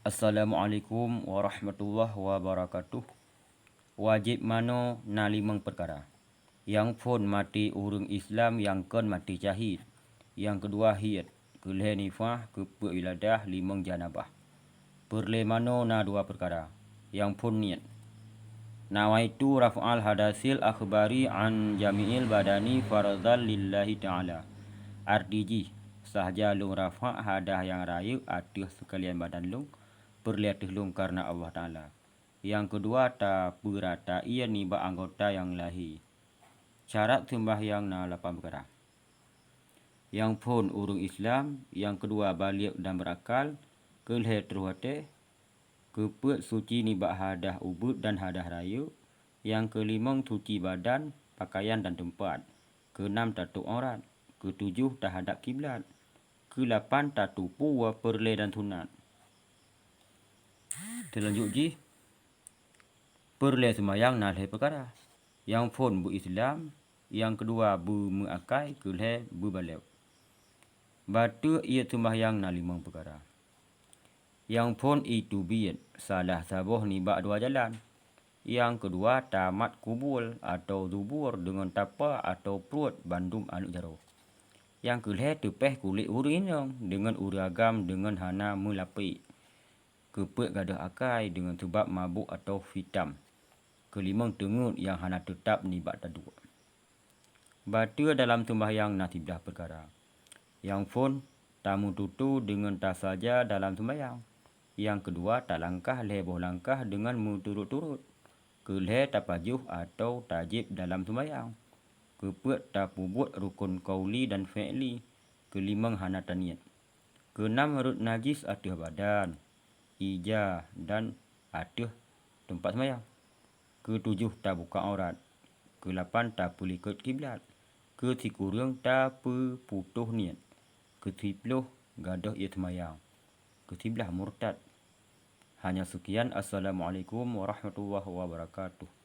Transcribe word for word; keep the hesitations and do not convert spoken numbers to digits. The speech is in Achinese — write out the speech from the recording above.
Assalamualaikum warahmatullahi wabarakatuh. Wajéb manoe na limong peukara. Nyang phôn maté ureuëng Islam nyang kon maté syahid. Nyang keudua hiet, keu lhée nifah, keu peuet wiladah, limong janabah. Peureulée manoe na dua peukara. Nyang phôn niet. Nawaitu raf'al hadasil akhbari an jami'il badani faradhan lillahi ta'ala. Arti jih, sahja lôn rafa' hadah nyang rayeuk ateueh seukalian badan lôn, peureulée ateueh lôn kareuna Allah Ta'ala. Nyang keudua, tapeurata ié nibak anggota nyang lahé. Syarat seumbahyang na lapan peukara. Nyang phôn ureuëng Islam, nyang keudua baliek dan beurakal, keu lhée troh watée, keu peuet suci nibak hadah ubeut dan hadah rayeuk, nyang keulimong suci badan, pakaian dan teumpat, keunam tatôb aurat, keutujoh tahadab kiblat, keulapan tatupue peureulée dan sunat. Teulanjut jih, peureulée seumayang na lhée peukara. Nyang phôn beu-Islam, nyang keudua beumeuakai, keu lhée beubalek. Bateue ié seumayang na limong peukara. Nyang phôn ié teubiet salah saboh nibak dua jalan. Nyang keudua tamat kubul atau zubur deungon tapa atau pruet bandum aneuëk jaroe. Nyang keu lhée teupéh kulét ureuëng inong deungon ureuëng agam deungon hana meulapék. Keu peuet gadôh akai deungon seubab mabök atau hitam. Keulimong teungeut nyang hana teutab nibak taduek. Bateue dalam seumbahyang na siblaih peukara. Nyang phôn, tameututoe deungon tasaja dalam seumbahyang. Nyang keudua, talangkah lhée boh langkah deungon meuturot-turot. Keu lhée tapajoh atau tajieb dalam seumbahyang. Keu peuet, tapeubuet rukon qauli dan fi'li. Keulimong, hana taniet. Keunam, rot najis ateueh badan, ija dan ateueh teumpat seumayang. Keutujoh, tabuka aurat. Keulapan, tapeulikot kiblat. Keusikureueng, tapeuputôh niet. Keusiploh, gadôh ié seumayang. Keusiblaih, murtad. Hanya seukian. Assalamualaikum warahmatullahi wabarakatuh.